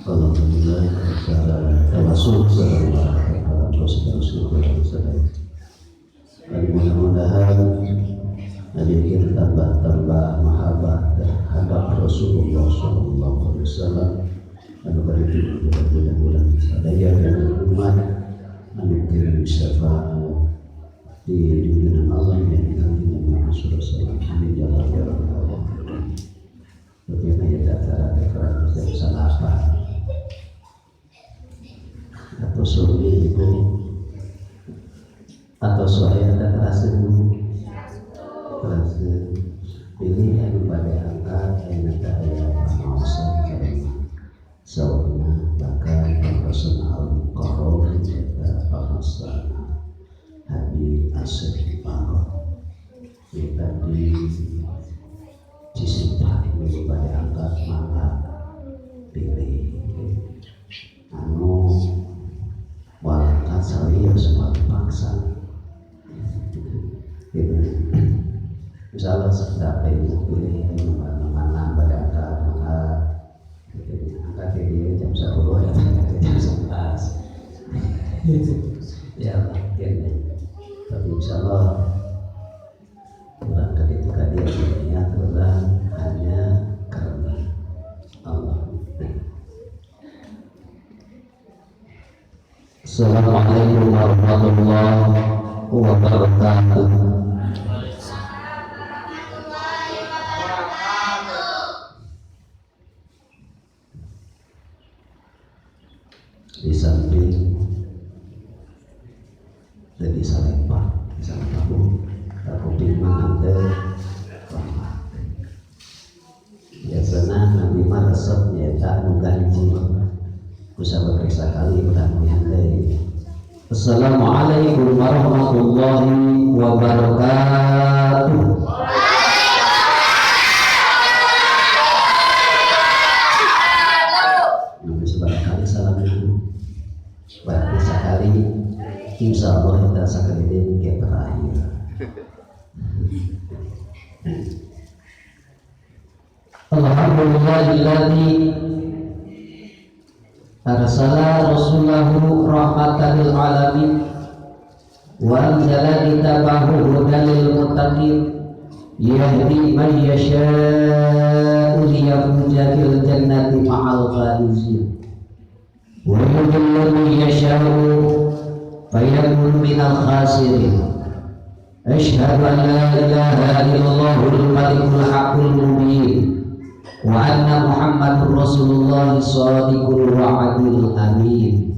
Alhamdulillah secara tawasul secara dan mudah-mudahan bikin tambah-tambah mahabbah terhadap Rasulullah Sallallahu Alaihi Wasallam anu bari bulan-bulan sadaya dan umat anu kirim syafaat di junjungan Allah yang kanjeng Nabi Rasulullah sallallahu alaihi wasallam. Bagaimana ya acara jam salapan atau sore ibu atau sore ada terasa ibu terasa pilih yang pada angkat yang ada ayat pengawasan karena sauna bahkan pengawasan al-mukarram serta pengawasan Haji Asep Pangkot kita di Cisimpak ini pada angkat maka pilih anu walangkat serius semua dipaksa gitu. Misalnya sekedar ibu pilih mana pada angkat maka gitu. Angkat jadi jam 10 ya jam 11 ya mungkin, tapi insya Allah kurang ketika dia niat kurang hanya karena Allah. Assalamualaikum warahmatullahi wabarakatuh. Di samping jadi salempak, di salempak aku bingung nanti biasanya nanti mah resep nyata nu ganjil kusabab periksa kali udah deui. Assalamualaikum warahmatullahi wabarakatuh. Nabi sebarang kali salam itu berarti sekali insya Allah kita sekali ini ke terakhir. Alhamdulillahilladzi arsala rasulahu rahmatan lil alamin wa anzala kitabahu hudan lil muttaqin yahdi man yasha'u liyafuza fil jannati ma'al faizin wa yudhillu man yasha'u fayakun minal khasirin. Asyhadu an la ilaha illallahul malikul haqqul mubin wa anna Muhammadur Rasulullah shadiqul wa'dil amin.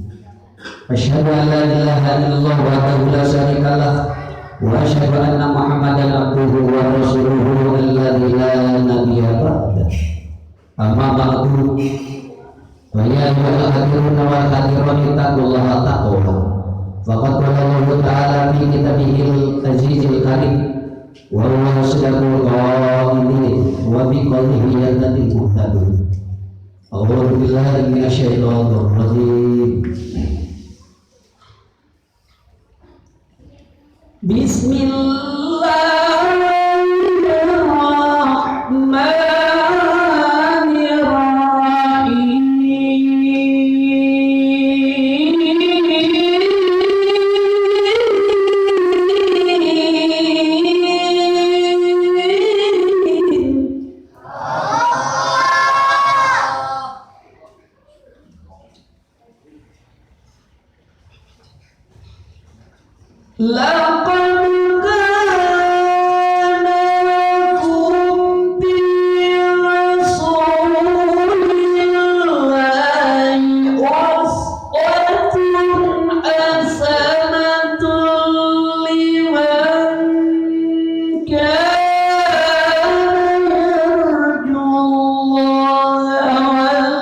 Asyhadu an la ilaha illallah wahdahu la syarikalah wa asyhadu anna Muhammadan abduhu wa rasuluhu alladzi la nabiyya ba'dah. Amma ba'du, wa ya ayyuhal hadirun wal hadirat ittaqullaha taqwa. Faqad qala Allahu ta'ala fi kitabihil azizil karim wa huwa asdaqul qailin wa bi qawlihi yahtadil muhtadun. A'udzu billahi minasyaitonir rajim. Bismillahirrahmanirrahim. لقد كان لكم في رسول الله أسوة حسنة لمن كان يرجو الله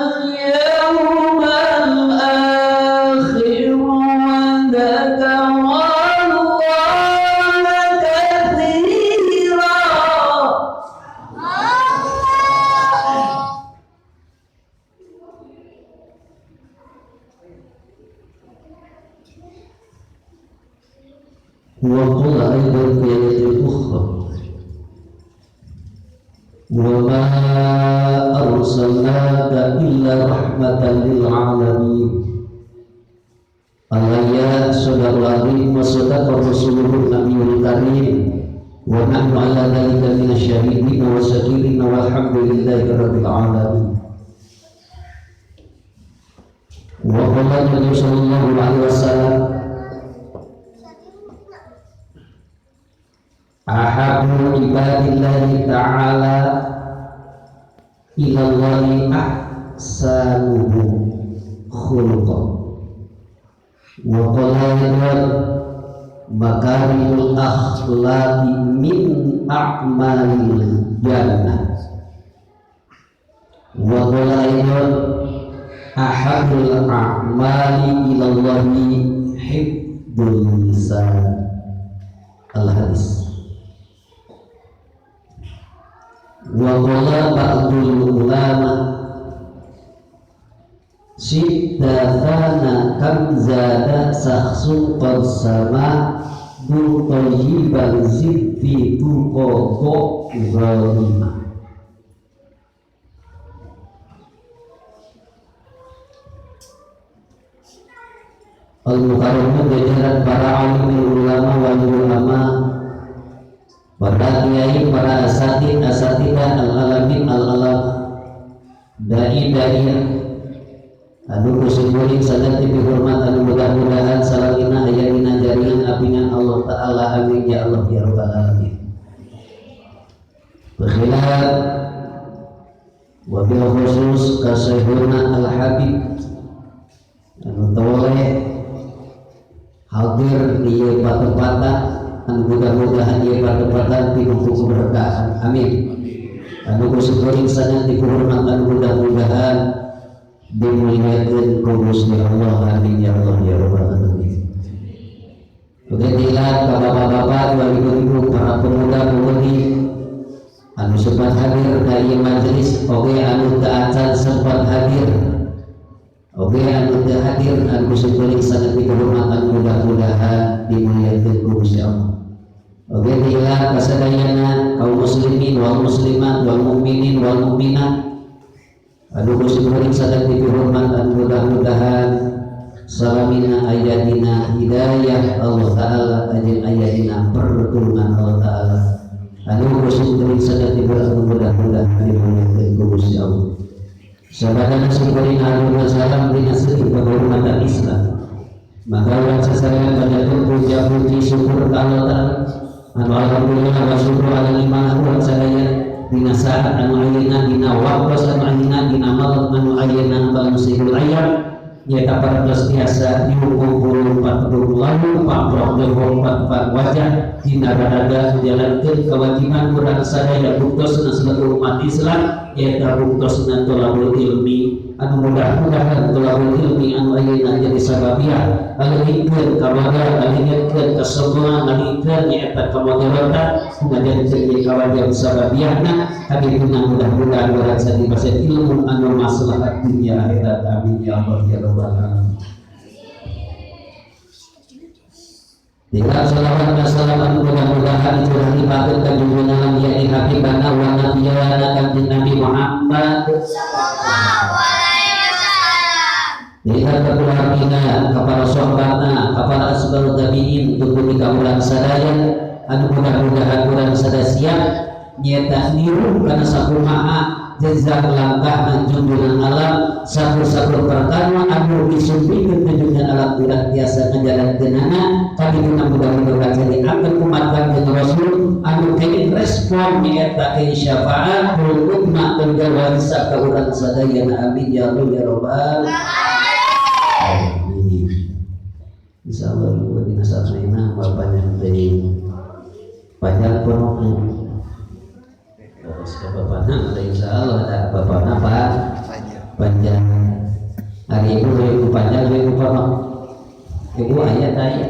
واليوم الآخر وذكر الله كثيرا. وقال أيضا في آية أخرى وما أرسلناك إلا رحمة rahmatan lil alamin. Alaiya sadaqal azim wa sadaqa rasuluhun nabiyul karim wa nahnu ala dzalika minasyahidin wa syakirin walhamdulillahi rabbil alamin. Wa qala Nabi sallallahu alaihi wasallam ahabbu ibadillahi ta'ala ilallahi ahsanuhum khuluqan. Wa qala makarimul akhlaqi min a'malil jannah. Wa qala ahabul a'mali ilallahi hibdul lisan. Al hadis. Wa qala ba'dul ulama syiddathana kam zada sakhsun qad sama dul tayyiban ziddi tuqo zalima. Al-Mukarramun jajaran para alim ulama wal ulama, para kiai, para asatid, asatidah, al-alamin, al-alam, dai-dai anu kusyukurin sangat dihormat anu mudah-mudahan salamina ayamina jaringan apinan Allah Ta'ala amin ya Allah ya Rabbal alamin. Berkhilaf wabil khusus kasihuna al-habib anu toleh hadir di patempatan anu mudah-mudahan ieu patempatan pinuh keberkahan amin. Anu kusyukurin sangat dihormat anu mudah-mudahan dimuliakan ku Gusti Allah amin ya Allah ya Rabbal alamin. Beginilah bapak-bapak, ibu-ibu, para pemuda-pemudi anu sempat hadir ka ieu majelis, oge anu teu acan sempat hadir, oge anu teu hadir anu kusyukurin sangat dihormat mudah-mudahan dimuliakan ku Gusti Allah. Oge dilah kasadayana kaum muslimin wal muslimat wal mukminin wal mukminat aduh kusyukurin sangat dihormat dan mudah-mudahan salamina ayadina hidayah Allah Ta'ala ajin ayadina pertolongan Allah Ta'ala. Aduh kusyukurin sangat dihormat mudah-mudahan dimuliakan ku Gusti Allah. Sabadana syukurin aduh salam dina segi penghormatan Islam. Maka urang sasarengan banyak puja puji syukur ka Allah Ta'ala. Anu alhamdulillah wa syukur ala nikmat urang sadaya dina saat anu ayeuna dina waktos anu ayeuna dina malam anu ayeuna bamusihul ayam nyaeta parantos tiasa dihukum patugul lalu paprok johong patpat wajah dina raraga ngajalankeun kewajiban urang sadaya buktosna selaku umat Islam nyaeta buktosna tolabul ilmi anu mudah-mudahan tolabul ilmi anu ayeuna jadi sababiah ngalihkeun kabaga ngalihkeun kasombongan ngalihkeun nyaeta kamudaratan ngajadikeun ieu kawajiban sababiahna kadituna mudah-mudahan urang sadi baset ilmu anu maslahat dunya akhirat amin ya Allah ya Rabbal alamin. Dengan salawat dan salam mudah-mudahan dicurahi batin ka junjungan yakni habibana wa nabiyana kanjeng Nabi Muhammad sallallahu alaihi wasallam. Lihat keluargina, kepada sahabatna, kepada asbab tabi'in tuluy ka urang sadaya anu mudah-mudahan urang sadaya siap nyaeta niru kana sakumaha jejak langkah junjungan alam sakur-sakur perkara anu disumpikeun junjungan alam urang tiasa ngajalankeunana kadituna mudah-mudahan jadi angkat umat kanjeng Rasul anu kenging respon nyaeta kenging syafaat ulutna penggawa ka urang sadayana amin ya Allah ya Rabbal alamin. Insyaallah ibu dina saat ayeuna panjang deui panjang pondokna. Terus ke bapakna ada insyaallah ada bapakna Pak panjang. Hari ibu ibu panjang ibu pondok. Ibu ayah tanya.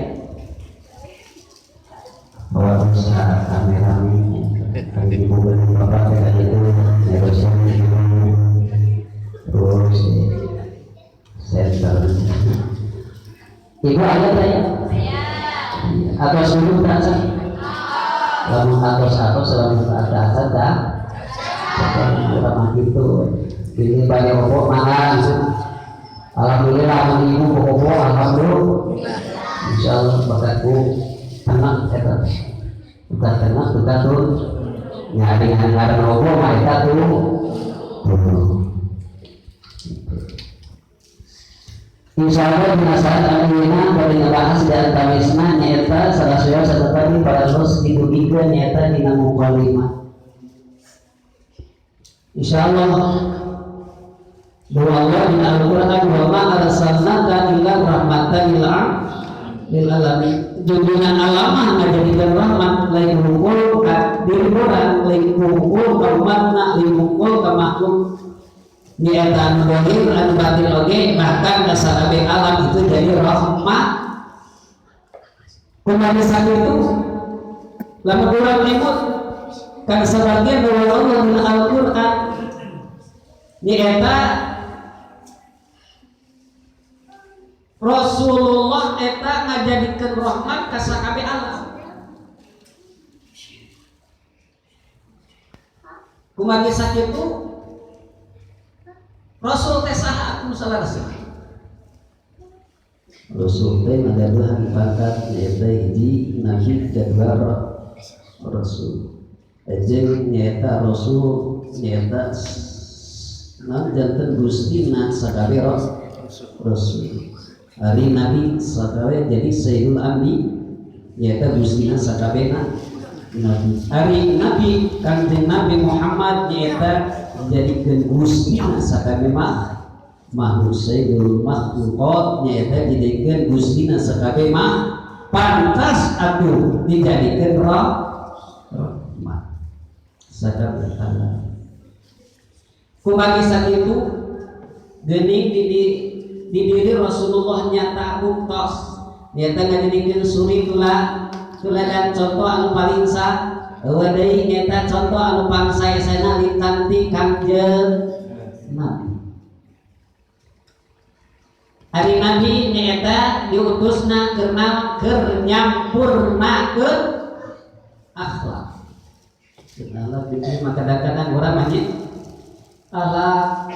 Bawa usaha rame-rame. Hari ibu bapak kayak gitu. Terus terus center. Ibu ayah tanya. Atau suruh tak? Lamun atos-atos lamun ada dah. Urang mah kitu. Ini bade opo mangga gitu. Alhamdulillah anu ibu bobo alhamdulillah. Insyaallah bakal ku tenang eta. Bukan tenang bukan tuh. Nya dengan ngaran opo mah eta tuh. Insyaallah dina saat ayeuna bade ngabahas di antawisna nyaeta sarasaya satepadi parantos didugikeun nyaeta dina muqaddimah. Insyaallah bahwa Allah di Al-Qur'an wa ma arsalnaka illa rahmatan lil alamin. Junjungan alamah ngajadikeun rahmat lain hungkul ka diri urang, lain hungkul ka umatna, lain hungkul ka makhluk. Nyaeta anu zahir anu batin oge bahkan ka sakabeh alam itu jadi rahmat. Kumaha sakitu lamun urang nyebut kan sebagian bahwa Allah di Al-Qur'an nyaeta Rasulullah eta ngajadikeun rahmat ka sakabeh alam. Kumaha sakitu Rasul teh saha atuh salarasna? Rasul teh ngagaduhan pangkat nyaeta hiji nabi kadua rasul. Jeung nyaeta rasul nyaeta naon janten gustina sakabeh rasul. Ari nabi sakabeh jadi sayyidul anbi nyaeta gustina sakabeh nabi. Ari nabi Kangjeng Nabi Muhammad nyaeta jadikeun gustina sakabeh makhluk sayyidul makhluqat nyaeta jadikeun gustina sakabeh pantas atuh dijadikeun rahmat sakabeh alam. Kumaha sakitu geuning di diri Rasulullah nyata buktos nyata ngajadikeun suri tuladan contoh anu paling sah eueuh deui nyata contoh anu pangsaesena litanti Kangjeng Nabi. Ari Nabi nyaeta diutusna keur naon? Keur nyampurnakeun akhlak. Kenalah kitu mah kadang-kadang urang mah nya akhlak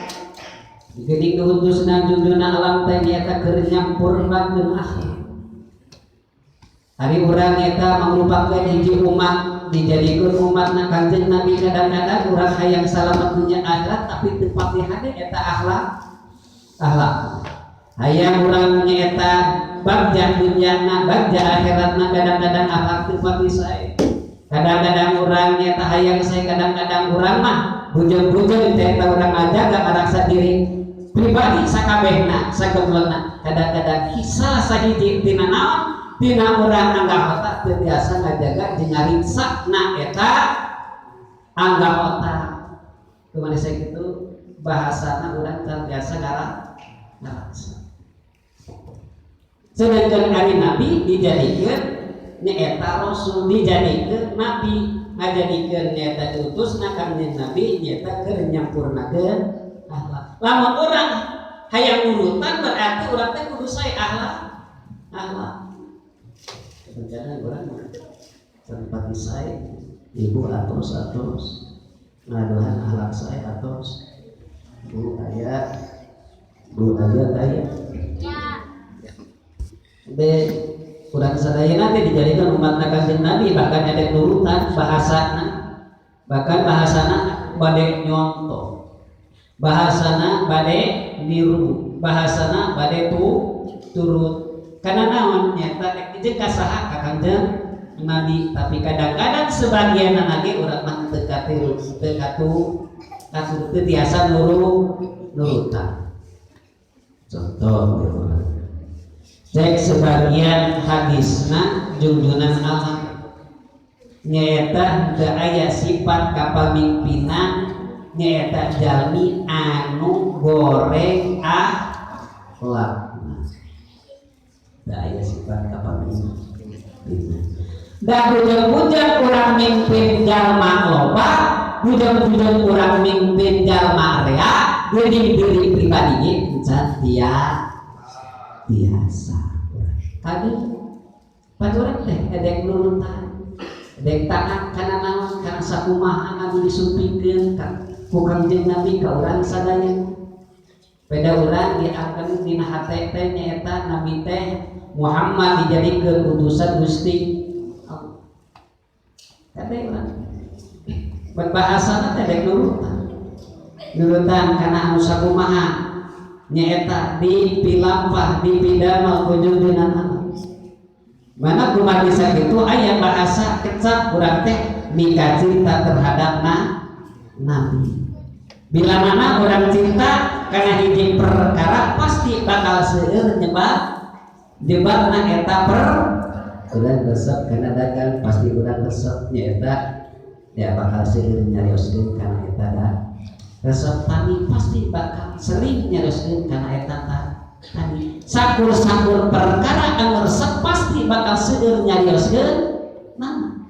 geuning diutusna junjungan alam teh nyaeta keur nyampurnakeun akhlak. Ari urang eta mangrupakeun hiji umat dijadikeun umatna Kangjeng Nabi kadang-kadang urang hayang salamet dunya akhirat tapi teu pati hade eta akhlak. Akhlak. Hayang urang nyaeta bagja dunyana bagja akhiratna kadang-kadang akhlak teu pati sae. Kadang-kadang urang nyaeta hayang sae kadang-kadang urang mah bujeng-bujeng teh eta urang ngajaga karaksa diri pribadi sakabehna sagemlengna kadang-kadang salah sahiji tina naon tina urang anggap otak teu biasa ngajaga jeung ngariksana eta anggap otak. Kumaha sakitu bahasana urang teu biasa ngaraksa. Sedangkan ari nabi dijadikeun nyaeta rasul dijadikeun nabi ngajadikeun nyaeta diutusna Kangjeng Nabi nyaeta keur nyampurnakeun akhlak. Lamun urang hayang urutan berarti urang teh kudu sae akhlak. Akhlak. Kadang-kadang orang tempat saya ibu atos atos ngaduhan akhlak saya atos bu ayah taya be kurang sadayana teh dijadikan umat Kangjeng Nabi bahkan ada nurutan bahasana bahkan bahasana bade nyontoh bahasana bade niru bahasana bade turut karena naon nyata jeung ka saha ka Kangjeng Nabi tapi kadang-kadang sebagian lagi urang mah teu katiru teu katu teu tiasa nurutan. Contoh we urang cek sebagian hadisna junjunan alam nyaeta teu aya sifat kapamimpinan nyaeta jalmi anu goreng akhlakna. Daya sifat kapamimpinan. Da bujang-bujang urang mimpin jalma loba, bujang-bujang urang mimpin jalma rea, geuning diri pribadi ge encan biasa. Kadi paturan teh edek nurutan, edek taat kana naon kana sakumaha anu disumpingkeun ka Ku Kangjeng Nabi ka urang sadaya. Beda urang diangkeun dina hate teh nyaeta Nabi teh Muhammad dijadikeun utusan Gusti Allah. Kade urang berbahasana teh dek nurutan. Nurutan kana anu sakumaha nyaeta dipilampah dipidamel ku junjunan Allah. Mana kumaha bisa kitu aya bahasa kecap urang teh mika cinta terhadap Nabi. Bila mana orang cinta karena hiji perkara pasti bakal seueur nyebabna eta per urang resep kana dagang pasti urang resep nyaeta ya bakal seueur nyarioskeun kana eta da resep tani pasti bakal sering nyarioskeun kana eta tani sakur-sakur perkara anu resep pasti bakal seueur nyarioskeun nama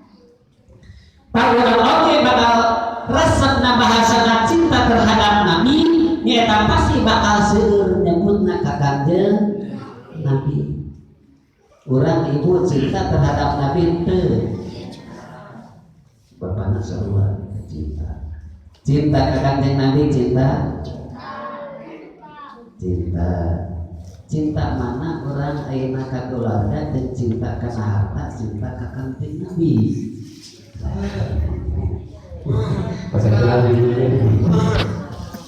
tah urang oge bakal resep na bahasana cinta terhadap Nabi nyaeta pasti bakal seueur nyebutna ka Kangjeng Nabi. Urang ibu cinta terhadap Nabi teu? Bapana sarua cinta. Cinta ka Kangjeng Nabi cinta? Cinta. Cinta mana orang ayeuna ka keluarga dan cinta kana harta, cinta ka Kangjeng Nabi.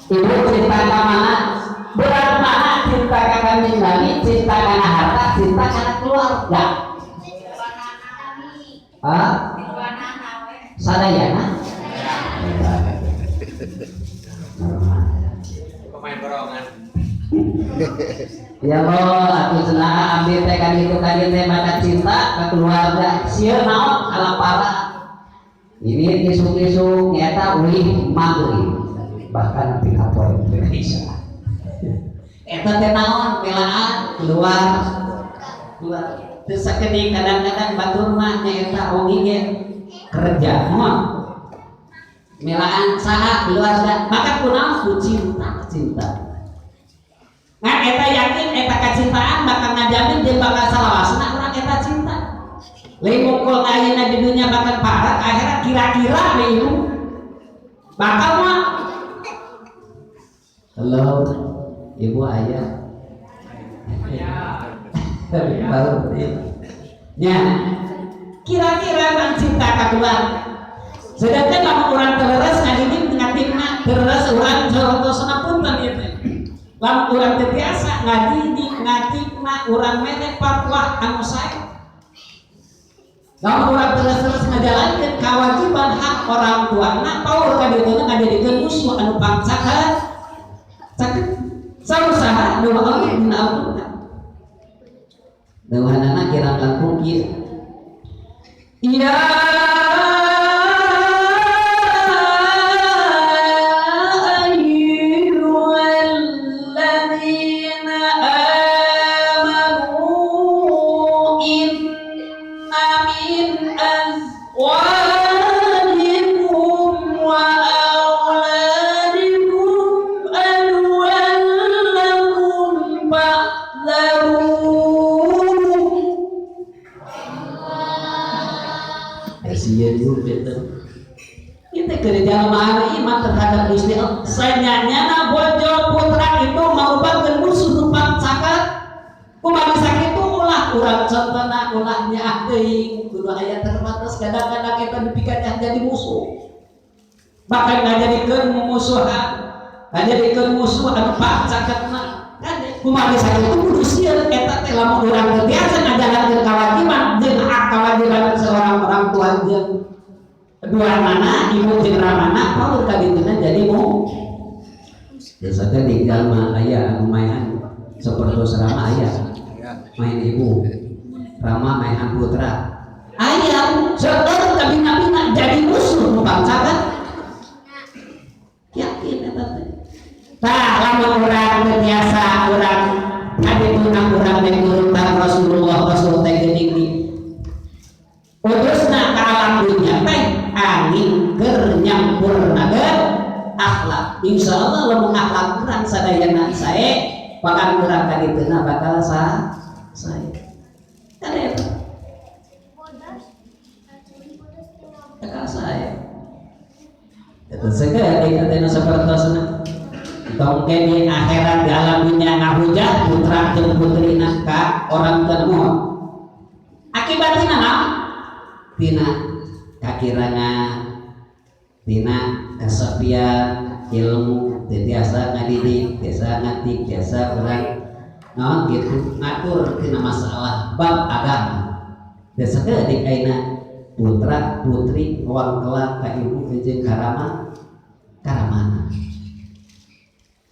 Ibu cinta ka mana? Berat mana cinta ka Kangjeng Nabi, cinta kana harta, cinta kana keluarga. Ah? Sadayana? Normal. Pemain borongan. Ya Allah, aku cenah abdi teh kan itu kan teh maka cinta ka keluarga. Sieun naon kalapara. Ini isuk-isuk nyata ulih maghrib bahkan nepi ka poe bisa. Eta teh naon melaan keluar keluar. Teu sakedik kadang-kadang batur mah nyaeta ogi ge kerja moal. Melaan saha keluarga maka kunaon ku cinta cinta. Nah, eta yakin eta kacintaan bakal ngajamin dia bakal salawasna urang eta cinta. Lain mukul ayeuna di dunia bakal parah akhirat kira-kira we ibu bakal mah. Halo, ibu ayah. Baru ya. Kira-kira kan cinta ka keluarga. Sedangkan lamun urang teu leres ngadidik ngatikna teu leres urang corontosna punten ieu teh. Lamun urang teu tiasa ngadidik ngatikna urang mere fatwa anu sae. Lamun urang terus-terus ngajalankeun kewajiban hak orang tuana, paur ka dituna ngajadikeun musuh anu pangcaket. Caket sausaha nu oge dina Al-Qur'an. Dawuhanana kirang langkung kieu. Ya ayyuhalladzina amanu inna min azwajikum wa auladikum aduwwan lakum fahdharuhum. Kita kerja jalma iman terhadap Gusti Allah. Sanyanyana bojo putra itu merupakan musuh nu pangcaket. Kumaha bisa kitu ulah urang contohna ulah nyaah teuing kudu aya terbatas kadang-kadang kita dipikeun jadi musuh. Bahkan ngajadikeun mumusuhan, ngajadikeun musuh anu pangcaketna. Kan kumaha bisa kitu kudu sieun eta teh lamun urang teu biasa ngajalankeun kewajiban jeung hak kewajiban seorang orang tua jeung dua mana ibu jeung ramana paur ka dituna jadi mu. Biasanya di jalma aya anu maehan sapertos rama aya main ibu rama maehan putra aya seueur kabina-bina jadi musuh nu pangcakan yakin eta teh. Tah lamun urang teu biasa urang kadituna urang teh nurutan Rasulullah Rasul teh geuning di utusna ka alam dunya teh angin keur nyampurnakeun akhlak. Insyaallah lamun akhlak urang sadayana sae bakal urang ka dituna bakal sae. Kan eta. Bakal sae. Eta sakedik teh nu sapertosna. Tong di akhirat di alam dunia ngahujat putra jeung putrina ka orang tua moal. Akibatna naon? Tina kakirangan, tina kesepian ilmu, teu tiasa ngadidik, tiasa ngatik, tiasa urang naon gitu ngatur tina masalah bab agama. Teu sakedik ayeuna putra putri wangkelan ka ibu jeung karama karamana.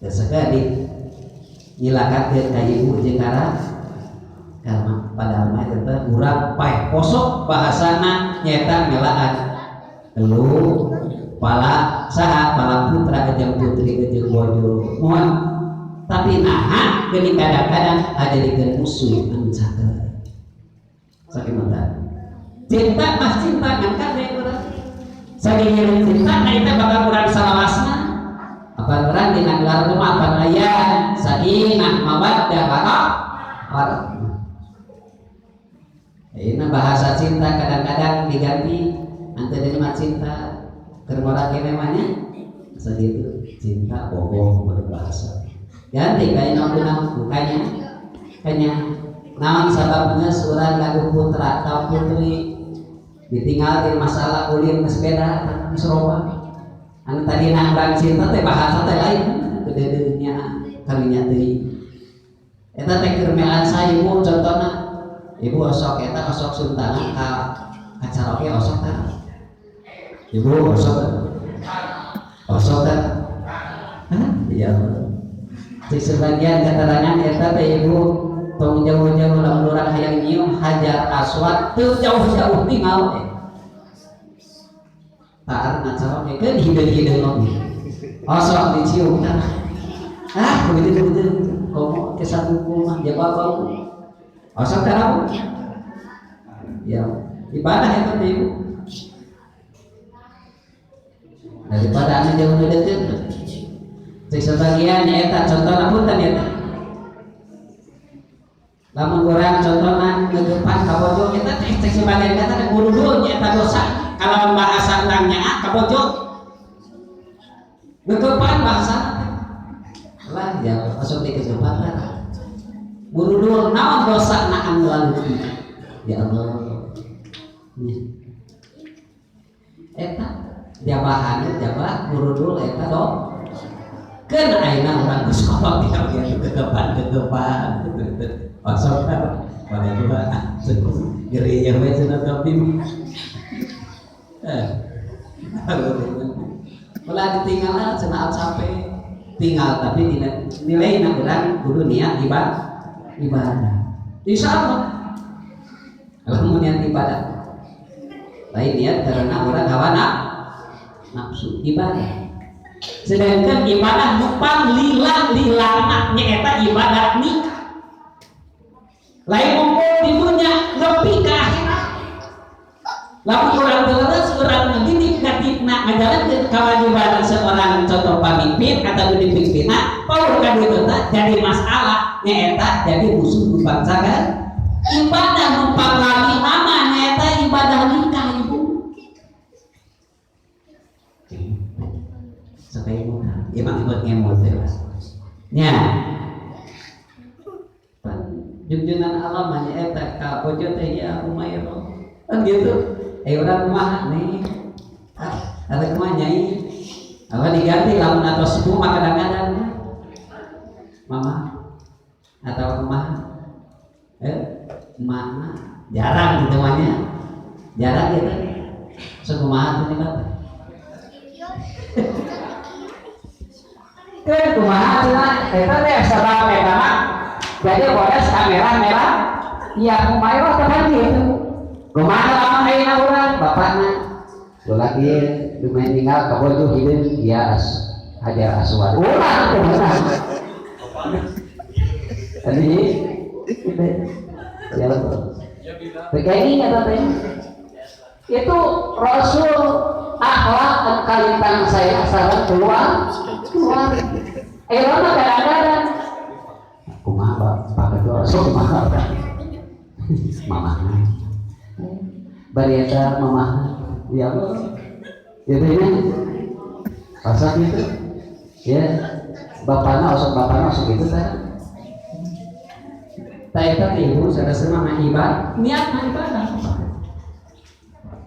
Teu sakedik nyilakakeun ka ibu jeung karama padahal mah eta urang paeh kosok bahasana nyaeta melaan telu pala saha pala putra jeung putri jeung bojo mohon tapi naha geuning kadang-kadang ngajadikeun musuh anu sakedik sakieu cinta mah cinta ngan kabeh urang saking cinta na eta bakal urang salawasna apa urang dina gelar mah apa aya sakinah mawaddah warahmah. Ini bahasa cinta kadang-kadang diganti nanti dari mah cinta keur ngora kene mah nya segitu cinta bohong berbahasa ganti kayak naon bukannya kayaknya naon sababnya surah lagu putra atau putri ditinggal di masalah ulin ke sepeda geus loba anu tadi urang cinta teh bahasa teh lain gede-gedenya kalinya teh eta teh keur melaan saya ibu contohna ibu osok eta osok suntangan ka kacaroke osok tah ibu osok osok tah hah iya di sebagian keterangan eta teh ibu tong jauh-jauh lamun urang hayang nyium hajar aswad teu jauh-jauh tinggal teh taar ngacaroke keun hideung-hideung oge osok dicium tah ah begitu begitu komo teh sabuku mah jaba bau osok teh naon ya ibadah eta teh ibu daripada anu jauh deukeut cek sebagian eta contohna punten eta lamun urang contohna ngeugepan ka bojo eta teh cek sebagian kata teh gurudul eta dosa kalau bahasa urang nyaa ka bojo ngeugepan bahasa lah ya masuk di kegepan lah gurudul naon dosa na anu lalu ya Allah eta jabahannya jabah gurudul eta do keun ayeuna urang geus kolot ya kegepan-kegepan osok pada dua geri yang we cenah tapi ulah ditinggal cenah sampai tinggal tapi nilai na urang kudu niat ibadah insya Allah kalau niat ibadah lain niat karena orang hawa nafsu ibadah sedangkan ibadah numpang lila lilana nyaeta ibadah nikah lain ngumpul di dunia lebih ke akhirat lamun urang terus urang ngedidik ngatikna ngajalankeun kewajiban seorang contoh pamimpin atau dipimpinna paur ka ditu jadi masalah nyaeta jadi musuh bangsa kan ibadah numpang lami lama nyaeta ibadah nikah ibu sampai ibu emang ikut ngemot teh nya junjungan alam hanya eta ka bojo teh ya Umairah kan gitu urang kumaha nih ah ada kumaha nyai apa diganti lamun atos sepuh mah kadang-kadang mama atau kumaha mana jarang gitu mahnya jarang gitu sekumaha tuh nih Keun kumaha cenah eta teh sabab eta mah jadi bodas kamera merah ya Umairah teh kan gitu kumaha lamun ayeuna urang bapakna lagi lumayan tinggal ka bojo hideung ya hajar aswad ulah kumaha tadi ya begini kata teh itu Rasul akhlak kalitan saya sareng keluar keluar mah kadang-kadang kumaha Pak Ketua sok kumaha mamahna bari eta mamahna ya Allah gitu nya Pasang gitu ya, bapana osok gitu tah. Tah eta teh ibu sanes mah ibadah, niat mah ibadah.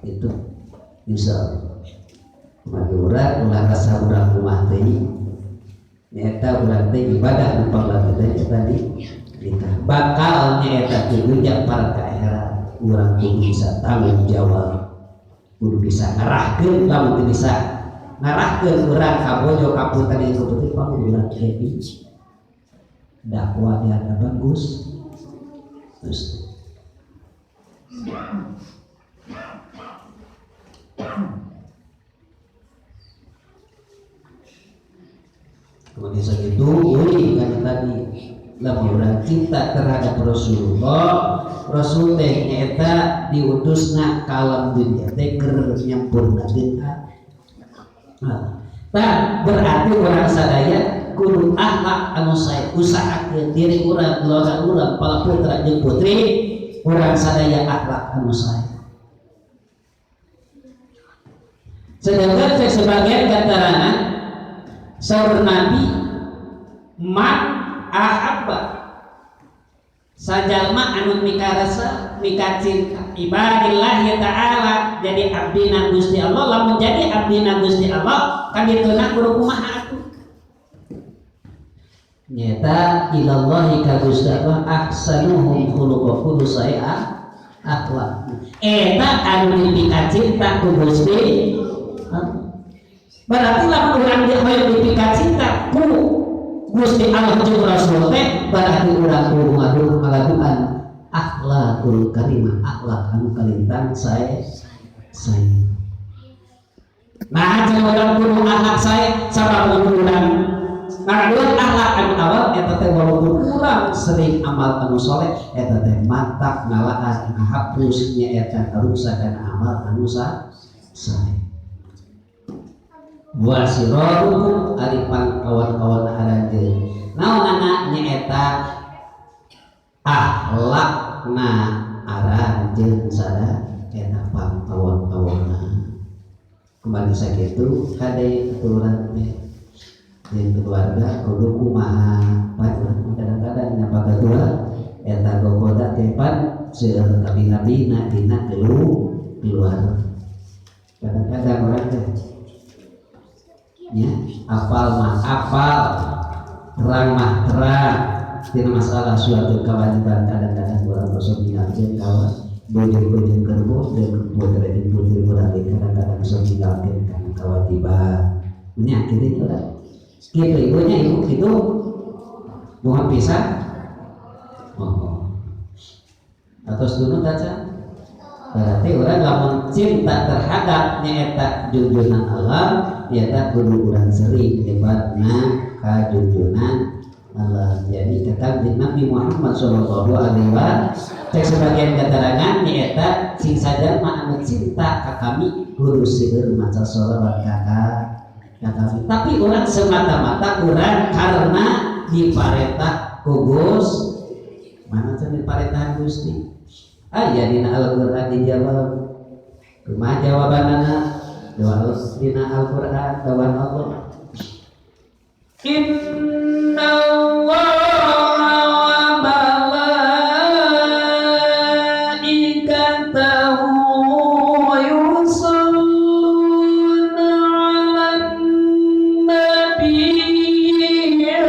Itu bisa mari urang ulah rasa urang kumaha teh nyaeta urang teh ibadah nu panglaku teh tadi nikah bakal nyaeta teh para ka akhirat urang kudu bisa tanggung jawab, kudu bisa ngarahkeun lamun teu bisa ngarahkeun urang ka bojo ka putra jeung putri pangurang teh dakwah di hadapan Gusti. Terus kemudian segitu, wih kan tadi lamun urang cinta terhadap Rasulullah, Rasul teh nyaeta diutusna ka alam dunya teh keur nyampurnakeun. Nah, berarti urang sadaya kudu akhlak anu sae, usahakeun diri urang, keluarga urang, para putra jeung putri urang sadaya akhlak anu sae. Sedangkan sebagian keterangan saur Nabi man ahabba sajalma anu mikarasa mikacinta ibadillahi ta'ala jadi abdina Gusti Allah, lamun jadi abdina Gusti Allah kadituna kudu kumaha atuh nyata ilallahi ka Gusti Allah ahsanuhum khuluqa kudu sae akhlak eta anu dipikacinta ku Gusti. Berarti lamun urang hoyong dipikacinta ku Gusti Allah jeung Rasul teh berarti urang kudu ngalakukan akhlakul karimah, akhlak anu kalintang sae sae. Nah, jeung urang kudu akhlak sae sabab urang ngalakukan akhlak anu awal eta teh walaupun urang sering amal anu soleh eta teh mantak ngalaan ngahapus nya eta karuksakan amal anu sae. Wasiraruhum ari kawan-kawan aranjeun naonana nyaeta akhlakna aranjeun sada eta pangkawan-kawanna. Kembali sakitu kade aturan teh jeung keluarga kudu kumaha pan kadang-kadang nya pagatua eta gogoda teh pan seueur nabi-nabina dina keluar. Kadang-kadang urang teh ya, apal mah apal, terang mah terang tina masalah suatu kewajiban kadang-kadang urang sok ninggalkeun kawan bojong-bojong kerbo dan putra jeung putri urang kadang-kadang sok ninggalkeun kana kewajiban nya kitu nya urang kitu ibunya ibu kitu bukan pisah oh atos dulu taca berarti urang lamun cinta terhadap nyaeta junjunan Allah nyaeta kudu urang sering nyebatna ka junjunan Allah. Jadi kata Nabi Muhammad sallallahu alaihi wasallam cek sebagian keterangan nyaeta sing sajalma anu cinta ka kami kudu seueur maca sholawat ka kami. Tapi urang semata-mata urang karena diparentah ku Gusti. Mana cenah diparentahan Gusti? Aya dina Al-Qur'an dijawab. Kumaha jawabanana? Doa dina Al-Qur'an dawan Allah. Inna Allaha wa malaikatahu yusholluna 'alan nabiyyi ya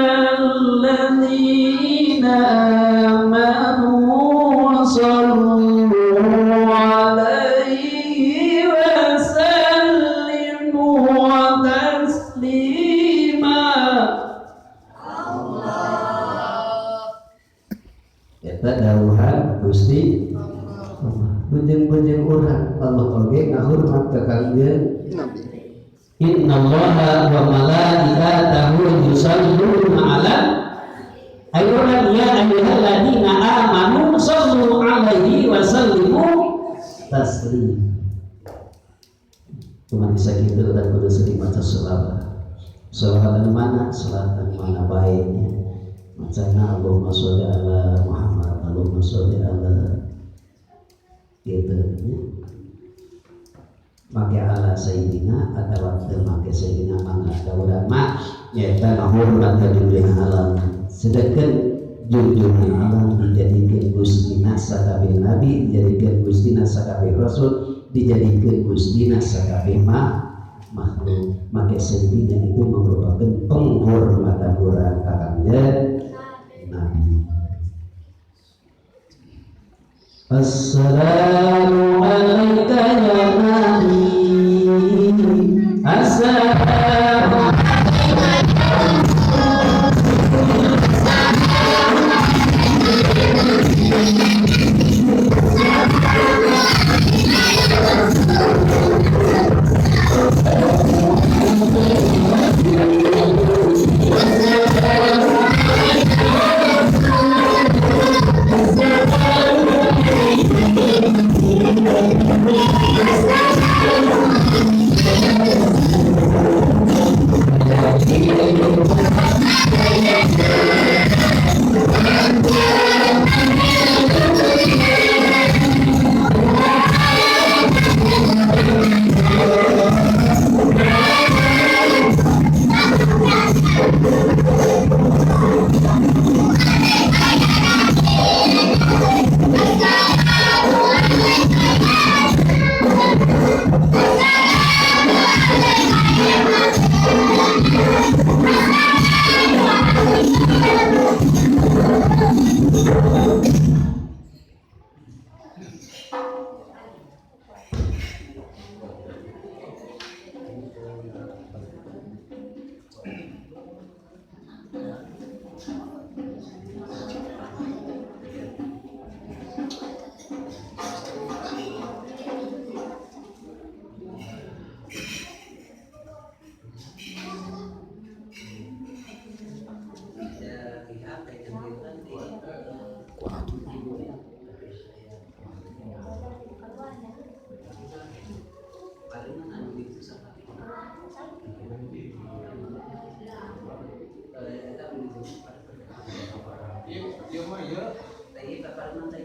ayyuhalladzina amanu shallu 'alaihi wa sallimu taslima. Allah. Eta dawuhan Gusti Allah. Bujeng-bujeng urang Allah oge ngahurmat ka Kangjeng Nabi. Innallaha wa malaikatahu yusholluna 'alan ayyuhal ya ayyuhalladzina amanu shallu 'alaihi wa sallimu taslima. Cuma bisa gitu dan kudu sering maca sholawat. Sholawat anu mana? Sholawat anu mana baiknya. Macana Allahumma sholli ala Muhammad, Allahumma sholli ala gitu nya. Make ala sayyidina atawa teu make sayyidina mangga da urang mah nyaeta ngahormat ka junjungan alam. Sedengkeun junjungan alam dijadikeun gustina sakabeh nabi, dijadikeun gustina sakabeh rasul, dijadikeun gustina sakabeh makhluk. Make sayyidina itu merupakan penghormatan urang ka Kangjeng Nabi. Assalamu alayka ya Nabi. Assalamu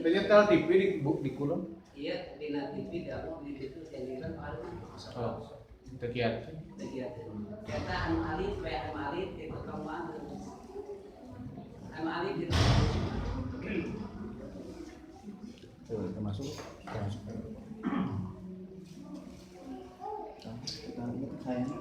Nyetel TV di kulon? Iya, di TV di aku di situ janjikan paling. Oh, tekiat. Tekiat. Eta anu alit, we anu alit itu kamuan. Anu alit itu. Tuh, termasuk termasuk. Kita ini sayang.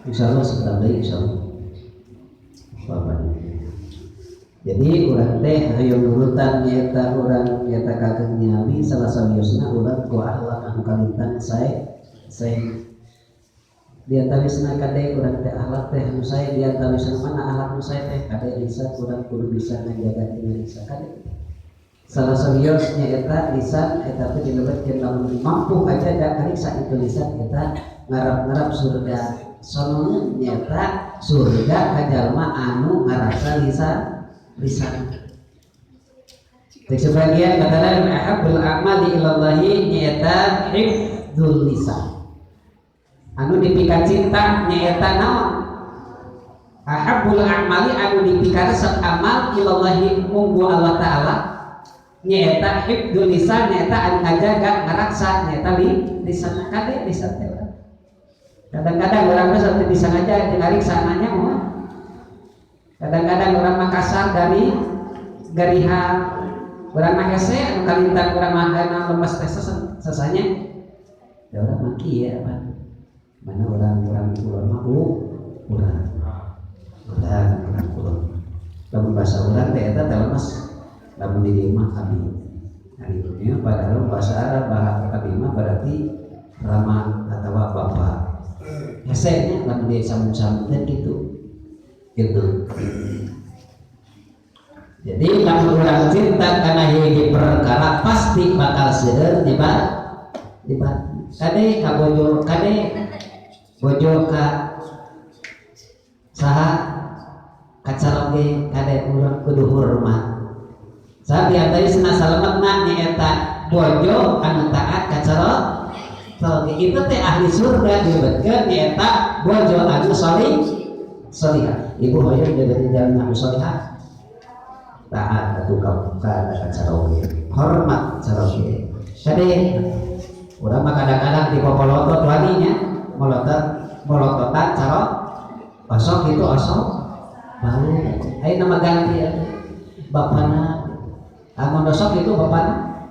Insyaallah sebentar lagi insyaallah. Bapaknya. Jadi urang teh hayo nurutan nyaeta urang nyaeta kageng nyali salah sawiosna urang ku akhlak anu kalintang sae sae. Di antawisna kade urang teh akhlak teh anu sae, di antawisna mana akhlak nu sae teh kade lisan urang kudu bisa ngajaga tina lisan kade. Salah sawios nyaeta lisan eta teh dilebetkeun lamun mampu ngajaga kariksa itu lisan eta ngarap-ngarap surga. Sononya nyata surga kajalma anu ngarasa lisan lisan. Cek sebagian katakan ahabbul a'mali ilallahi nyata hifdzul lisan. Anu dipika cinta nyata naon? Ahabbul a'mali anu dipika resep amal ilallahi munggu Allah Ta'ala nyata hifdzul lisan nyata anu ngajaga ngaraksa nyata lisan kade lisan teh. Kadang-kadang orang mah sampai bisa ngaja ditarik sananya mah. Kadang-kadang orang mah kasar dari garihan. Orang mah hese anu kalintang urang mah anu lemes teh sesanya. Da urang mah kieu apa? Mana orang-orang kulon mah urang. Urang kulon. Lamun bahasa urang teh eta teh lemes. Lamun di dieu mah abi. Ari dunya padahal bahasa Arab bahasa abi mah berarti rama atawa bapak. Hesenya lamun dia sambung-sambung teh gitu. Gitu. Jadi lamun urang cinta kana hiji perkara pasti bakal seueur diba kade ka bojo, kade bojo ka saha, ka caroge, kade urang kudu hormat. Sabi antara salemetna nyaeta bojo anu taat ka caroge itu teh ahli surga disebutkeun nyaeta bojo anu solih solihah. Ibu hoyong jadi jalma anu solihah, taat atuh ka ka caroge, hormat caroge. Kade urang mah kadang-kadang di popolotot waninya molotot molototan caro osok itu osok malu. Ayo nama ganti ya bapana, amun osok itu bapana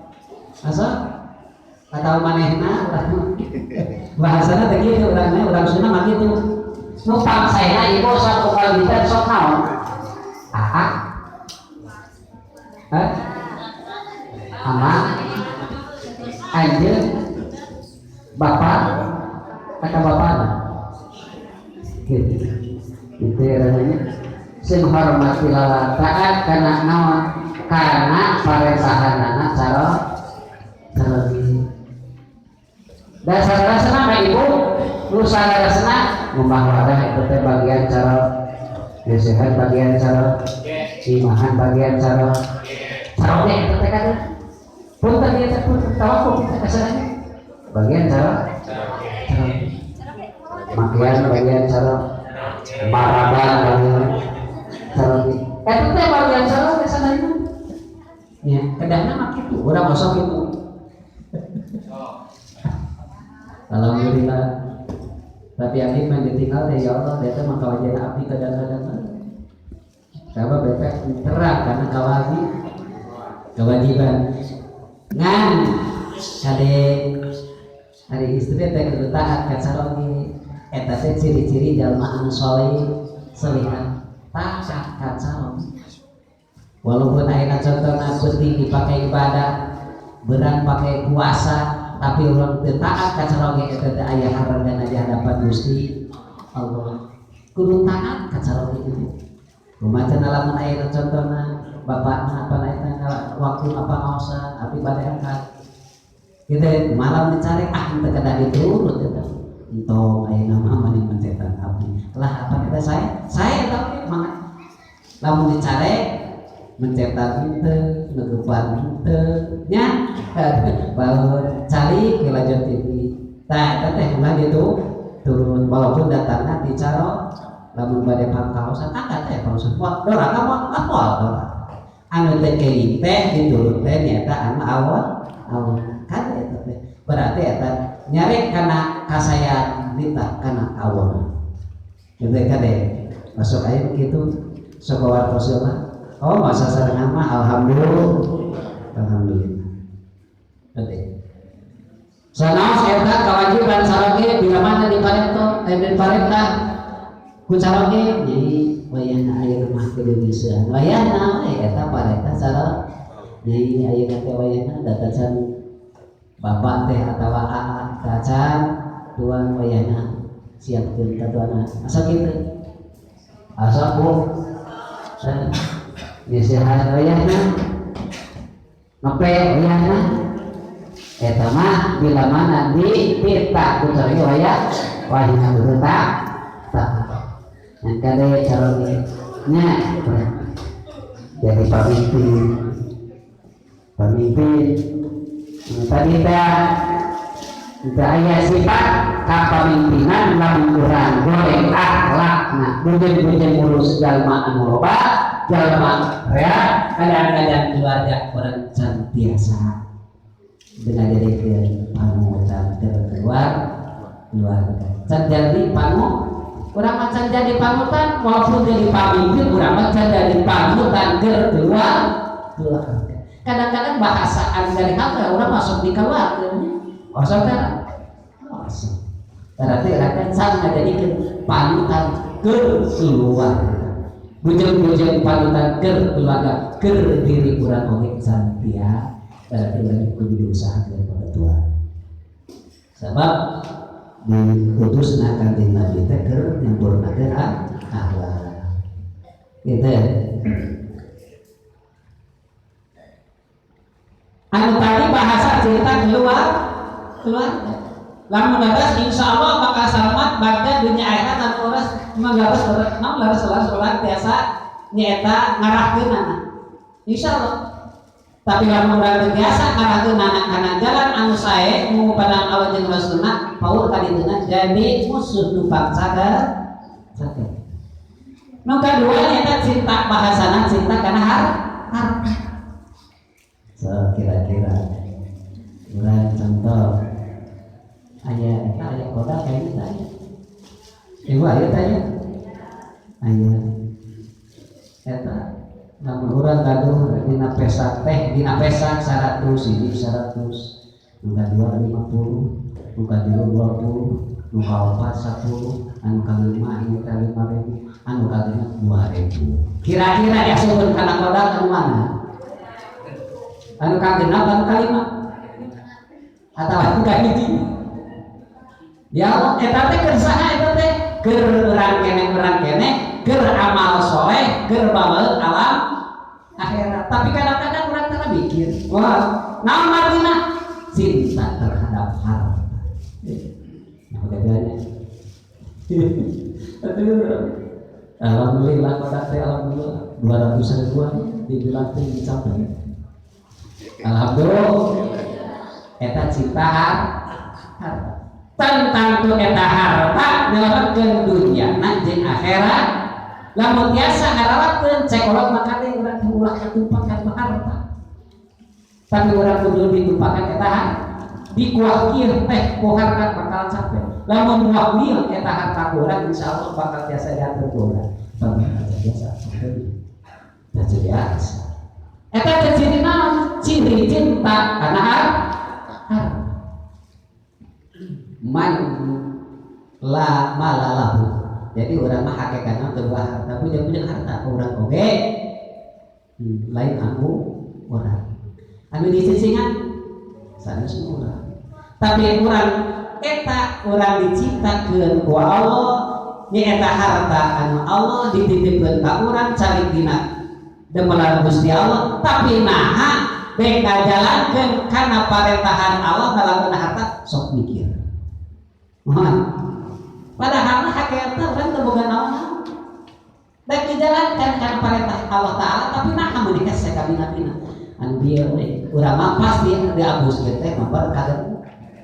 asok atau manehna, bahasana teh kitu urangnya, urang Sunda mah kitu. Nu pangsana ibu sok ukal dinten sok naon, aa, eh, ama, anjeun, bapak, kata bapak gitu itu ya rasanya. Sing hormati taat karena naon? Karena parentahanana cara caroge. Dasar rasana mah ibu nu salarasna ngumbah wadah itu teh bagian cara nasihat, bagian cara imahan, bagian cara caroge itu teh kan punten ieu teh, punten tawakuf kita kasarnya bagian cara caroge, makian bagian cara, maraban bagian caroge, eta teh bagian caroge sadayana ya. Kedahna mah kitu urang osok kitu. Alhamdulillah. Tapi abdi mah ditinggal teh, ya Allah, dia teh mah kawajiban abdi kadang-kadang. Sabab beta terang karena kewajiban. Ngan kade hari istri teh kudu taat ka caroge. Eta teh ciri-ciri jalma anu soleh solihah, taat ka caroge. Walaupun ayeuna contohna penting dipakai ibadah, berat pakai puasa, tapi urang teu taat ka caroge eta teh aya hargana di hadapan Gusti Allah. Kudu taat ka caroge itu. Kumaha cenah lamun ayeuna contohna bapakna apa eta waktu apa ngaosan abdi bade angkat. Gitu malam dicari, ah teu kedah diturut eta. Entong ayeuna mah mending mencetan abdi. Lah apa kita saya tapi mangga lamun dicari mencetak henteu, nutupan henteu nya, baru cari lanjut TV. Tah eta teh ulah gitu turun walaupun datangna di caro. Lamun bade pangkaosan angkat teh pangkaosan moal doraka, moal ah moal doraka. Anu teh keuing teh diturut teh nyaeta anu awal awal kan eta teh berarti eta nyarek kana kasayan nitah kana awal gitu kade masuk aya kitu sok wartos mah. Oh, masa sarengan mah alhamdulillah. Alhamdulillah. Oke. Sanaos eta kewajiban saroge bila mana diparento, eh diparentah ku caroge, jadi wayahna aya rumah kudu geuseuhan. Wayahna we eta parentah saro. Jadi ayeuna teh wayahna datacan bapak teh atawa aa tacan tuang wayahna siapkeun ka tuana. Asa kitu. Asa bu. Nasihat wayahna ngepel wayahna eta mah bila mana dipita ku caroge wayah wayahna kudu tak tak yang kade caroge nya jadi pamimpin. Pamimpin tadi teh teu aya sifat kapamimpinan lamun urang goreng akhlakna, bujeng-bujeng ngurus jalma anu loba, jalma rea, kadang-kadang keluarga kurang can biasa dengan jadi panutan ke keluar keluarga can jadi panu urang mah can jadi panutan. Walaupun jadi pamimpin, urang mah can jadi panutan ke keluar keluarga. Kadang-kadang bahasaan dari hal urang masuk di keluarga osok kan osok berarti urang kan can ngajadikeun panutan ke keluarga. Bujeng-bujeng panutan ke keluarga, ke diri urang oge can dia, berarti urang kudu diusahakeun pada tua sebab diutusna Kanjeng Nabi teh keur nyempurnakeun akhlak gitu. cinta keluarga. Lamun leres insyaallah bakal selamat bagja dunia akhirat anu leres mah leres naon leres leres urang tiasa nyaeta ngarahkeunana. Insyaallah. Tapi lamun urang teu biasa ngarahkeunana kana jalan anu sae ngupadang Allah jeung Rasulna, paur ka dituna jadi musuh nu pangcager. Cager. Nu kadua nyaeta cinta bahasana cinta kana harta. So kira-kira urang contoh aya eta aya kodak kayaknya tanya. Ibu aya tanya. Aya. Eta lamun urang gaduh dina pesak teh dina pesak 100 hiji 100 nu kadua 50 nu katilu 20 nu kaopat 10 anu kalima ieu teh 5000 anu kagenep 2000. Kira-kira diasupkeun kana kodak anu mana? Anu kagenep anu kalima? Atau anu kahiji? Ya Allah, eta teh keur saha eta teh? Keur urang keneh keur amal soleh, keur babaeut alam akhirat. Tapi kadang-kadang urang teh mikir, wah, naon artina? Cinta terhadap harta. Nah, bedanya. Aduh. Alhamdulillah kodak teh alhamdulillah 200 ribuan dibilang teh dicapai. Alhamdulillah. Eta cinta harta. Tentang tu eta harta nyelametkeun dunia jeung akhirat. Lamun tiasa ngaralatkeun cekolot maka teh urang teh ulah katumpakan harta. Tapi urang kudu ditumpakan eta harta. Dikuakir teh ku harta bakal capek. Lamun wakil eta harta ku urang insyaallah bakal tiasa diatur ku urang. Bakal biasa. Teu biasa. Eta teh ciri naon? Ciri cinta kana harta. Man la malalahu. Jadi urang mah hakikatna teu boga harta, punya harta urang oge. Lain anu urang. Anu dicicingan sanes urang. Tapi urang eta urang diciptakeun ku Allah, nyaeta harta anu Allah dititipkeun ka urang cari dina demelan Gusti Allah, tapi naha bek ngajalankeun kana parentahan Allah ngalakukeun harta sok mikir. Mohon. Padahal mah hakikatna urang teu boga naon-naon. Baik dijalankan kana parentah Allah Ta'ala, tapi naha meuni hese kabina-bina. Anu bieu we urang mah pasti diabuskeun teh mah kaget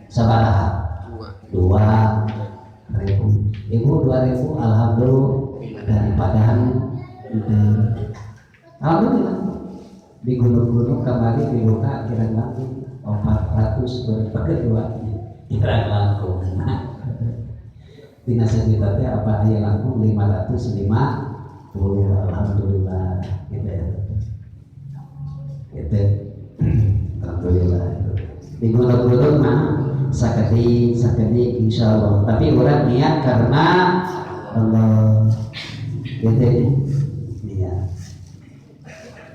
sabaraha? 2.000. Ibu 2.000 alhamdulillah daripada henteu. Alhamdulillah di gunung-gunung kembali dibuka kira langkung 400 berbagai dua kira langkung. Dina sejuta teh apa aya langkung 550 alhamdulillah gitu ya. Gitu. Alhamdulillah. Di gunung-gunung mah sakedik sakedik insyaallah. Tapi urang niat karena Allah. Gitu ya.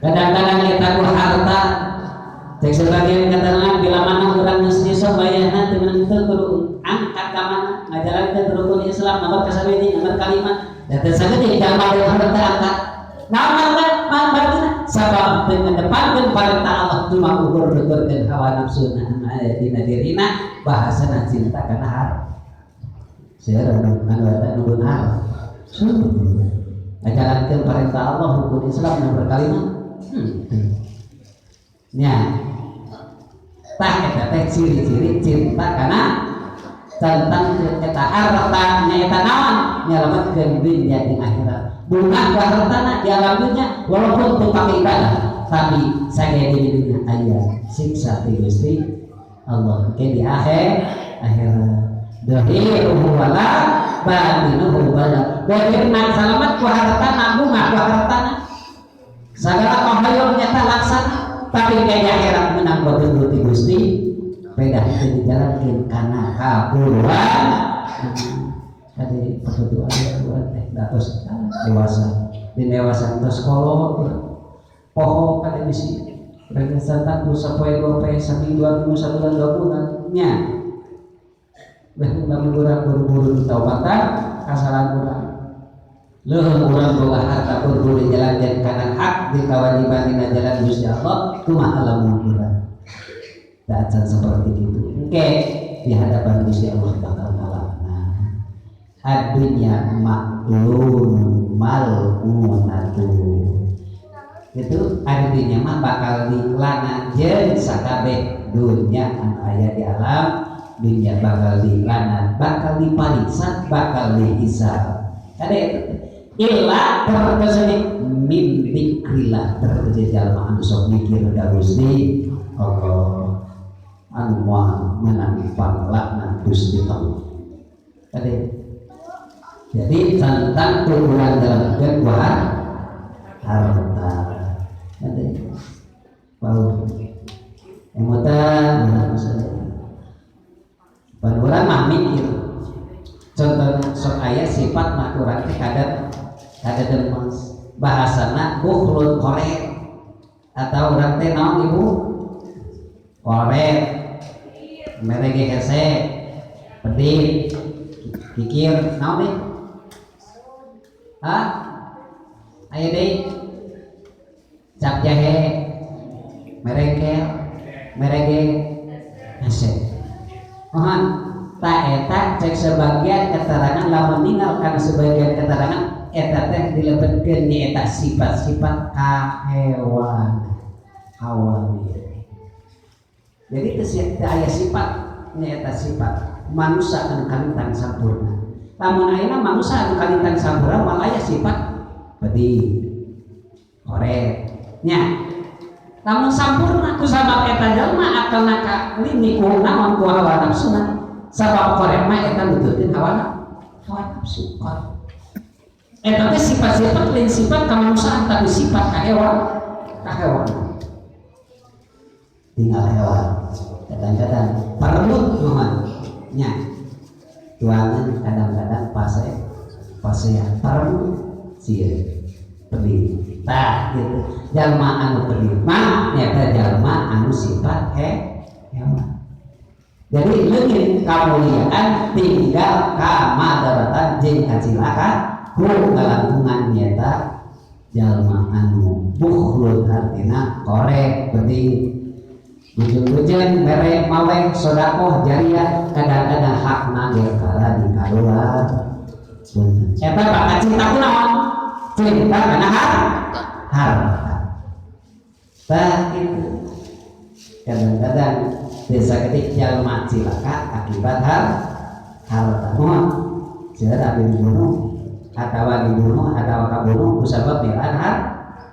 Kadang-kadang kita ku harta cek sebagian keterangan bila mana urang geus nyusul bayarna teu meunang teu kudu angkat ka mana ngajalankeun rukun Islam nomor kasabiji nomor kalima da teu sakedik jalma deui harta angkat. Naon berarti sabab teu ngedepankeun parentah Allah cuma ukur-ukurkeun hawa nafsuna anu aya dina dirina bahasana cinta kana harta. Seueur anu eta nu beunghar. Ngajalankeun parentah Allah rukun Islam nomor kalima. Nya. Tah eta teh ciri-ciri cinta kana tentang eta harta nyaeta naon nyelametkeun dunya jeung akhirat. Bunga ku hartana di alam dunya walaupun teu pake ibadah tapi sagede di dunya aya siksa ti Gusti Allah ke di akhirat. Dhahiruhu wala batinuhu wala. Dahirna salamet ku hartana bunga ku hartana. Sagala pahayo nyata laksana tapi ke di akhirat menang bageun ti Gusti beda itu dijalankeun kana kaburuan. Tadi pertutuan urang teh datos dewasa di dewasa tos kolot poho kada bisi urang santan tu sapoe dua poe saminggu dua minggu sabulan dua bulan nya beh lamun urang buru-buru taubatan kasalahan urang leuheung urang boga harta buru-buru dijalankeun kana hak di kewajiban dina jalan Gusti Allah kumaha lamun urang Teu seperti itu. Engke di hadapan Gusti Allah bakal ngalakna. Ad-dunya maklum mal'unatu. Itu ad-dunya mah bakal dilaknat jeung sakabeh dunya anu aya di alam dunia, bakal dilaknat, bakal dipariksa, bakal dihisab. Ada itu illa terkecuali min dzikrillah, terkecuali jalma anu sok mikir ka Gusti Allah, anu moal menang panglaknat Gusti Allah. Tadi jadi tentang ukuran dalam kuat harta. Nanti bau emutan pan urang mah mikir. Contohnya sok aya sifat mah urang teh kadang kada demes, bahasana bukhlun, koret, atau urang teh naon, ibu, koret, mere ge hese, pedit, kikir, naon deui? Hah? Aya deui? Cap jahe, merengkel, merege hese. Mohon tah eta cek sebagian keterangan, lamun ninggalkan sebagian keterangan eta teh dilebetkeun nyaeta sifat-sifat kahewan, hawa. Jadi teu aya sifat nyaeta sifat manusia anu kalintang sampurna. Lamun ayeuna manusia anu kalintang sampurna moal aya sifat pedih, koret nya. Lamun sampurna, ku sabab eta jalma akalna kalini ku naon, ku hawa nafsuna. Sabab koret mah eta nuturkeun hawa nafsu. Koret eta teh sifat-sifat lain sifat kemanusiaan, tapi sifat kahewan, tinggal hewan. Kadang-kadang perlu nuhun nya tuangan, kadang-kadang pase pasean perlu sieun pedih. Tah gitu, jalma anu pedih mah nyata jalma anu sifat hewan. Jadi leungit kamuliaan, tinggal kamadaratan jeung kacilaka ku kalangkungan nyata jalma anu bukhlun, artina korek, pedih. Ujung-ujung mere maweh sodakoh jariah, kadang-kadang hakna ge kala dikaluar. Eta bakal cinta ku naon? Cinta kana harta. Tah itu kadang-kadang desa ketik jalma cilaka akibat harta. Mohon seueur abdi dibunuh atawa dibunuh atawa kabunuh kusabab belaan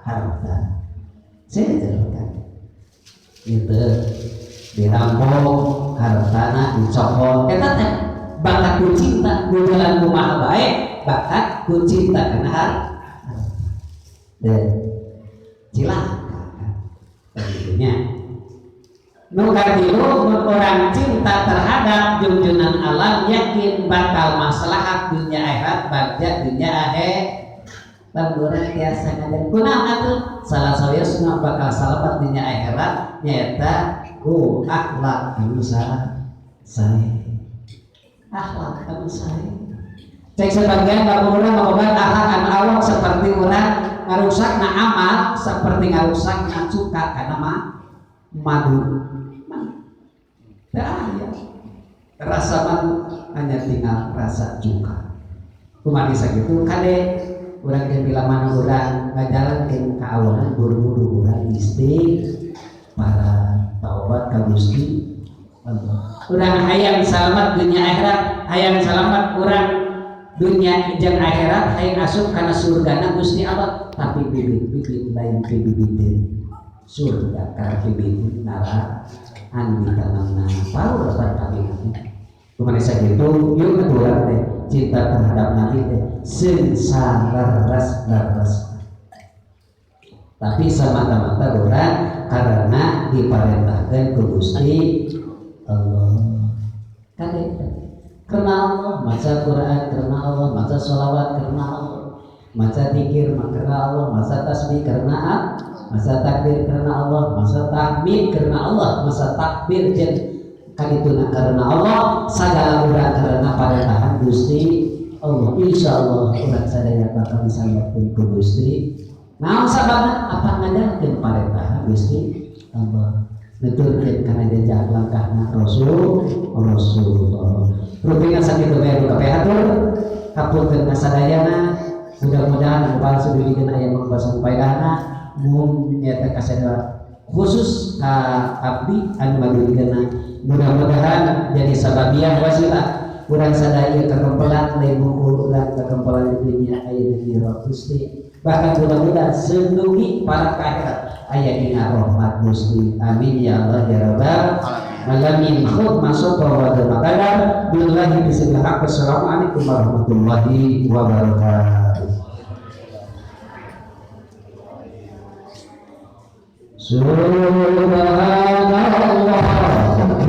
harta. Seueur kan gitu, dirampok hartana, dicokot. Eta teh bakat ku cinta ku jalan kumaha bae, bakat ku cinta kana harta deh, cilaka tentunya. Nu katilu, mun orang cinta terhadap junjunan alam, yakin bakal maslahat dunia akhirat, bagja dunia akhir. Lamun urang tiasa ngajar kunaon atuh, salah sawiosna bakal salamet dunia akhirat nyaeta ku akhlak anu sae, akhlak anu sae. Cek sebagian lamun urang ngabogaan akhlak anu awak seperti urang ngarusak na amal seperti ngarusak na cuka kana mah madu. Teu aya rasa madu, hanya tinggal rasa cuka. Kumaha sakitu kade urang ge, bila mana urang ngajalankeun kaawanan, buru-buru urang istighfar, taubat ka Gusti Allah. Urang hayang salamet dunia akhirat, hayang salamet urang dunia jeung akhirat, hayang asup kana surgana Gusti Allah, tapi bibit-bibit lain bibit surga karena bibit neraka anu ditanamna paur pan kabeh. Kumaha sakitu yuk urang teh cinta terhadap Nabi teh seung saleres-leres, tapi semata-mata urang karena diperintahkan ku Gusti Allah. Kan karena Allah maca Quran, karena Allah maca sholawat, karena Allah maca zikir karena Allah maca tasbih, karena maca takbir karena Allah maca tahmid karena Allah maca takbir jeung kadituna karena Allah. Segala urang karena parentahan Gusti Allah, insyaallah urang sadaya bakal disalametkeun ku Gusti. Naon sababna? Apa ngajarkeun parentahan Gusti Allah. Nuturkeun kana jejak langkahna Rasulullah. Rupina sakitu bae nu kapihatur. Hapunten kasadayana, mudah-mudahan anu palsu dibikeun aya mangfaat faedahna, mung nyata kasadaya khusus ka abdi anu ngadugikeunna, mudah-mudahan jadi sababiah wasilah urang sadaya kakempelan, lain mungkul urang kakempelan di dunia aya di ridho Gusti, bahkan mudah-mudahan sendugi para akhirat aya dina rahmat Gusti. Amin ya Allah ya rabbal alamin. Khudh masuk wa makadar billahi bismillah. Assalamualaikum warahmatullahi wabarakatuh. Subhanallah.